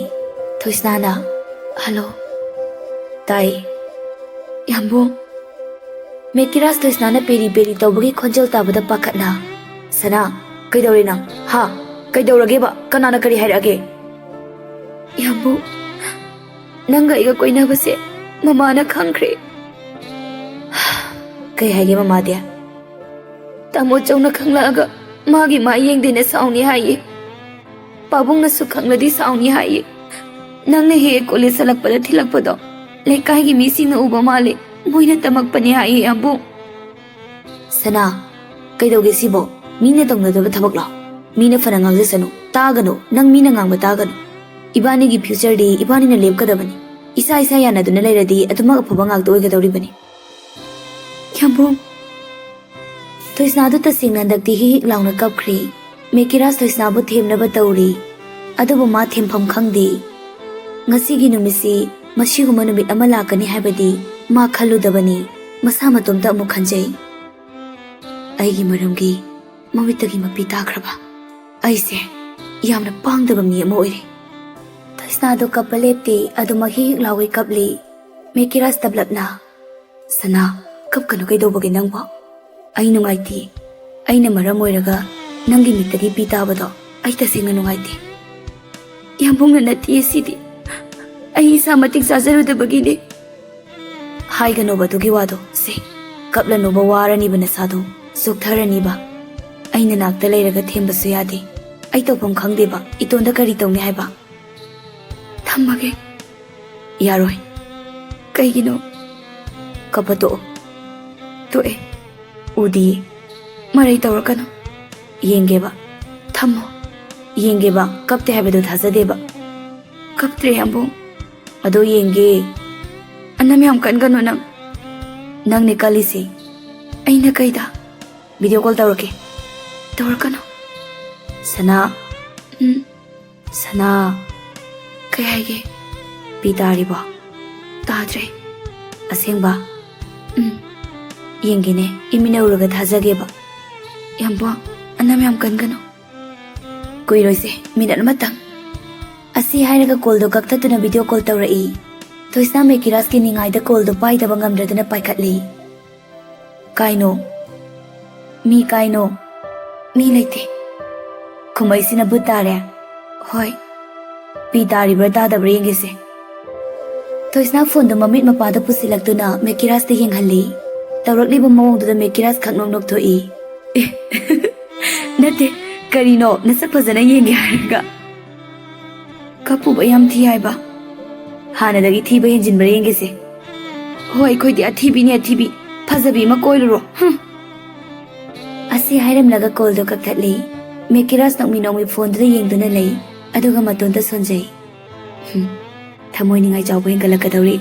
ꯊꯣꯏꯁꯅꯥꯅ, "ꯍꯜꯂꯣ꯫" "ꯇꯥꯏ꯫" "ꯌꯥꯝꯕꯨꯡ꯫" ꯃꯦꯀꯤꯔꯥꯖ ꯊꯣꯏꯁꯅꯥꯅ ꯄꯦꯔꯤ ꯄꯦꯔꯤ ꯇꯧꯕꯒꯤ ꯈꯣꯟꯖꯦꯜ ꯇꯥꯕꯗ ꯄꯥꯈꯠꯅ, "ꯁꯅꯥ, ꯀꯩꯗꯧꯔꯦ ꯅꯪ? ꯍꯥ? ꯀꯩꯗꯧꯔꯒꯦꯕ? ꯀꯅꯥꯅ ꯀꯔꯤ ꯍꯥꯏꯔꯛꯑꯒꯦ?" "ꯌꯥꯝꯕꯨꯡ, ꯅꯪꯒ ꯑꯩꯒ ꯀꯣꯏꯅꯕꯁꯦ ꯃꯃꯥꯅ ꯈꯪꯈ꯭ꯔꯦ꯫" "ꯀꯩ ꯍꯥꯏꯒꯦ ꯃꯃꯥꯗꯤ?" "ꯇꯥꯃꯣ ꯆꯧꯅ ꯈꯪꯂꯛꯑꯒ ꯃꯥꯒꯤ ꯃꯥ ꯌꯦꯡꯗꯦꯅ ꯁꯥꯎꯅꯤ ꯍꯥꯏꯌꯦ꯫ ꯄꯥꯕꯨꯡꯅꯁꯨ ꯈꯪꯂꯗꯤ ꯁꯥꯎꯅꯤ ꯍꯥꯏꯌꯦ꯫ ꯅꯪꯅ ꯍꯦꯛ ꯍꯦꯛ ꯀꯣꯂꯦꯖ ꯍꯜꯂꯛꯄꯗ ꯊꯤꯜꯂꯛꯄꯗꯣ ꯂꯩꯀꯥꯏꯒꯤ ꯃꯤꯁꯤꯡꯅ ꯎꯕ ꯃꯥꯜꯂꯦ꯫ ꯃꯣꯏꯅ ꯇꯝꯃꯛꯄꯅꯦ ꯍꯥꯏꯌꯦ ꯌꯥꯝꯕꯨꯡ꯫" "ꯁꯅꯥ, ꯀꯩꯗꯧꯒꯦ ꯁꯤꯕꯣ? ꯃꯤꯅ ꯇꯧꯅꯗꯕ ꯊꯕꯛꯂꯣ? ꯃꯤꯅ ꯐꯅ ꯉꯥꯡꯖꯁꯅꯨ, ꯇꯥꯒꯅꯨ, ꯅꯪ ꯃꯤꯅ ꯉꯥꯡꯕ ꯇꯥꯒꯅꯨ꯫ ꯏꯕꯥꯅꯤꯒꯤ ꯐ꯭ꯌꯨꯆꯔꯗꯤ ꯏꯕꯥꯅꯤꯅ ꯂꯦꯞꯀꯗꯕꯅꯤ꯫ ꯏꯁꯥ ꯏꯁꯥ ꯌꯥꯅꯗꯨꯅ ꯂꯩꯔꯗꯤ ꯑꯗꯨꯃꯛ ꯑꯐꯕ ꯉꯥꯛꯇ ꯑꯣꯏꯒꯗꯧꯔꯤꯕꯅꯤ꯫" "ꯌꯥꯝꯕꯨꯡ, ꯊꯣꯏꯁꯅꯥꯗꯨ ꯇꯁꯦꯡꯅ ꯍꯟꯗꯛꯇꯤ ꯍꯤꯛ ꯍꯤꯛ ꯂꯥꯎꯅ ꯀꯞꯈ꯭ꯔꯦ꯫ ꯃꯦꯀꯤꯔꯥꯖ ꯊꯣꯏꯁꯅꯥꯕꯨ ꯊꯦꯝꯅꯕ ꯇꯧꯔꯤ꯫ ꯑꯗꯨꯕꯨ ꯃꯥ ꯊꯦꯝꯐꯝ ꯈꯪꯗꯦ꯫ ꯉꯁꯤꯒꯤ ꯅꯨꯃꯤꯠꯁꯤ ꯃꯁꯤꯒꯨꯝꯕ ꯅꯨꯃꯤꯠ ꯑꯃ ꯂꯥꯛꯀꯅꯤ ꯍꯥꯏꯕꯗꯤ ꯃꯥ ꯈꯜꯂꯨꯗꯕꯅꯤ꯫ ꯃꯁꯥ ꯃꯇꯣꯝꯇ ꯑꯃꯨꯛ ꯈꯟꯖꯩ꯫ ꯑꯩꯒꯤ ꯃꯔꯝꯒꯤ ꯃꯃꯤꯠꯇꯒꯤ ꯃꯄꯤ ꯇꯥꯈ꯭ꯔꯕ ꯑꯩꯁꯦ ꯌꯥꯝꯅ ꯄꯥꯡꯗꯕ ꯃꯤ ꯑꯃ ꯑꯣꯏꯔꯦ꯫ ꯊꯣꯏꯁꯅꯥꯗꯣ ꯀꯞꯄ ꯂꯦꯞꯇꯦ, ꯑꯗꯨꯃꯛ ꯍꯤꯛ ꯍꯤꯛ ꯂꯥꯎꯒꯩ ꯀꯞꯂꯤ꯫ ꯃꯦꯀꯤꯔꯥꯖ ꯇꯞꯂꯞꯅ, "ꯁꯅꯥ, ꯀꯞꯀꯅꯨ, ꯀꯩꯗꯧꯕꯒꯦ ꯅꯪꯕꯣ? ꯑꯩ ꯅꯨꯡꯉꯥꯏꯇꯦ꯫ ꯑꯩꯅ ꯃꯔꯝ ꯑꯣꯏꯔꯒ ꯅꯪꯒꯤ ꯃꯤꯠꯇꯒꯤ ꯄꯤ ꯇꯥꯕꯗꯣ ꯑꯩ ꯇꯁꯦꯡꯅ ꯅꯨꯡꯉꯥꯏꯇꯦ꯫" "ꯌꯥꯝꯕꯨꯡꯅ ꯅꯠꯇꯦ ꯁꯤꯗꯤ꯫ ꯑꯩ ꯏꯁꯥ ꯃꯇꯤꯛ ꯆꯥꯖꯔꯨꯗꯕꯒꯤꯅꯦ꯫" "ꯍꯥꯏꯒꯅꯣꯕ ꯑꯗꯨꯒꯤ ꯋꯥꯗꯣ꯫ ꯁꯦ, ꯀꯞꯂꯅꯨꯕ, ꯋꯥꯔꯅꯤꯕ ꯅꯁꯥꯗꯣ, ꯆꯣꯛꯊꯔꯅꯤꯕ꯫ ꯑꯩ ꯅꯅꯥꯛꯇ ꯂꯩꯔꯒ ꯊꯦꯝꯕꯁꯨ ꯌꯥꯗꯦ꯫ ꯑꯩ ꯇꯧꯐꯝ ꯈꯪꯗꯦꯕ, ꯏꯇꯣꯟꯗ ꯀꯔꯤ ꯇꯧꯅꯤ ꯍꯥꯏꯕ?" "ꯊꯝꯃꯒꯦ꯫" "ꯌꯥꯔꯣꯏ꯫" "ꯀꯩꯒꯤꯅꯣ?" "ꯀꯞꯄ ꯇꯣꯛꯑꯣ꯫" "ꯇꯣꯛꯑꯦ꯫" "ꯎꯗꯤꯌꯦ꯫" "ꯃꯔꯩ ꯇꯧꯔꯛꯀꯅꯨ꯫" "ꯌꯦꯡꯒꯦꯕ꯫" "ꯊꯝꯃꯣ꯫" "ꯌꯦꯡꯒꯦꯕ, ꯀꯞꯇꯦ ꯍꯥꯏꯕꯗꯣ ꯊꯥꯖꯗꯦꯕ꯫" "ꯀꯞꯇ꯭ꯔꯦ, ꯌꯥꯝꯕꯨꯡ꯫" "ꯑꯗꯣ ꯌꯦꯡꯒꯦ꯫" "ꯑꯅꯝ ꯌꯥꯝ ꯀꯟꯒꯅꯨ ꯅꯪ꯫" "ꯅꯪꯅꯦ ꯀꯜꯂꯤꯁꯦ꯫" "ꯑꯩꯅ ꯀꯩꯗ?" "ꯚꯤꯗꯤꯑꯣ ꯀꯣꯜ ꯇꯧꯔꯛꯀꯦ꯫" "ꯇꯧꯔꯛꯀꯅꯨ꯫" "ꯁꯅꯥ꯫" "ꯎꯝ?" "ꯁꯅꯥ꯫" "ꯀꯩ ꯍꯥꯏꯒꯦ?" "ꯄꯤ ꯇꯥꯔꯤꯕꯣ?" "ꯇꯥꯗ꯭ꯔꯦ꯫" "ꯑꯁꯦꯡꯕ?" "ꯎꯝ꯫" "ꯌꯦꯡꯒꯦꯅꯦ, ꯏꯃꯤꯠꯅ ꯎꯔꯒ ꯊꯥꯖꯒꯦꯕ꯫" "ꯌꯥꯝꯕꯨꯡ, ꯑꯅꯝ ꯌꯥꯝ ꯀꯟꯒꯅꯨ꯫" "ꯀꯨꯏꯔꯣꯏꯁꯦ, ꯃꯤꯅꯠ ꯑꯃꯇꯪ꯫" ꯑꯁꯤ ꯍꯥꯏꯔꯒ ꯀꯣꯜꯗꯣ ꯀꯛꯊꯠꯇꯨꯅ ꯚꯤꯗꯤꯑꯣ ꯀꯣꯜ ꯇꯧꯔꯛꯏ꯫ ꯊꯣꯏꯁꯅꯥ ꯃꯦꯀꯤꯔꯥꯖꯀꯤ ꯅꯤꯡꯉꯥꯏꯗ ꯀꯣꯜꯗꯣ ꯄꯥꯏꯗꯕ ꯉꯝꯗ꯭ꯔꯗꯨꯅ ꯄꯥꯏꯈꯠꯂꯤ꯫ "ꯀꯥꯏꯅꯣ? ꯃꯤ ꯀꯥꯏꯅꯣ?" "ꯃꯤ ꯂꯩꯇꯦ꯫" "ꯈꯨꯝꯃꯛꯏꯁꯤꯅ ꯕꯨꯠ ꯇꯥꯔꯦ꯫" "ꯍꯣꯏ꯫" "ꯄꯤ ꯇꯥꯔꯤꯕ꯭ꯔꯥ ꯇꯥꯗꯕ꯭ꯔꯥ ꯌꯦꯡꯒꯦꯁꯦ꯫" ꯊꯣꯏꯁꯅꯥ ꯐꯣꯟꯗꯣ ꯃꯃꯤꯠ ꯃꯄꯥꯗ ꯄꯨꯁꯤꯜꯂꯛꯇꯨꯅ ꯃꯦꯀꯤꯔꯥꯖꯇ ꯌꯦꯡꯍꯜꯂꯤ꯫ ꯇꯧꯔꯛꯂꯤꯕ ꯃꯑꯣꯡꯗꯨꯗ ꯃꯦꯀꯤꯔꯥꯖ ꯈꯛ ꯅꯣꯛ ꯅꯣꯛꯊꯣꯛꯏ꯫ "ꯑꯦ, ꯅꯠꯇꯦ, ꯀꯔꯤꯅꯣ, ꯅꯁꯛ ꯐꯖꯅ ꯌꯦꯡꯒꯦ ꯍꯥꯏꯔꯒ?" "ꯀꯞꯄꯨꯕ ꯌꯥꯝ ꯊꯤ ꯍꯥꯏꯕ?" "ꯍꯥꯟꯅꯗꯒꯤ ꯊꯤꯕ ꯍꯦꯟꯖꯤꯟꯕ꯭ꯔꯥ ꯌꯦꯡꯒꯦꯁꯦ꯫" "ꯍꯣꯏ, ꯑꯩꯈꯣꯏꯗꯤ ꯑꯊꯤꯕꯤꯅꯦ, ꯑꯊꯤꯕꯤ꯫ ꯐꯖꯕꯤ ꯑꯃ ꯀꯣꯏꯔꯨꯔꯣ꯫ ꯍꯨꯝ꯫" ꯑꯁꯤ ꯍꯥꯏꯔꯝꯂꯒ ꯀꯣꯜꯗꯣ ꯀꯛꯊꯠꯂꯤ꯫ ꯃꯦꯀꯤꯔꯥꯖ ꯅꯣꯛꯃꯤ ꯅꯣꯛꯃꯤ ꯐꯣꯟꯗꯨꯗ ꯌꯦꯡꯗꯨꯅ ꯂꯩ, ꯑꯗꯨꯒ ꯃꯇꯣꯟꯗ ꯁꯣꯟꯖꯩ꯫ "ꯍꯨꯝ, ꯊꯃꯣꯏ ꯅꯤꯡꯉꯥꯏ ꯆꯥꯎꯕ ꯍꯦꯟꯒꯠꯂꯛꯀꯗꯧꯔꯤ꯫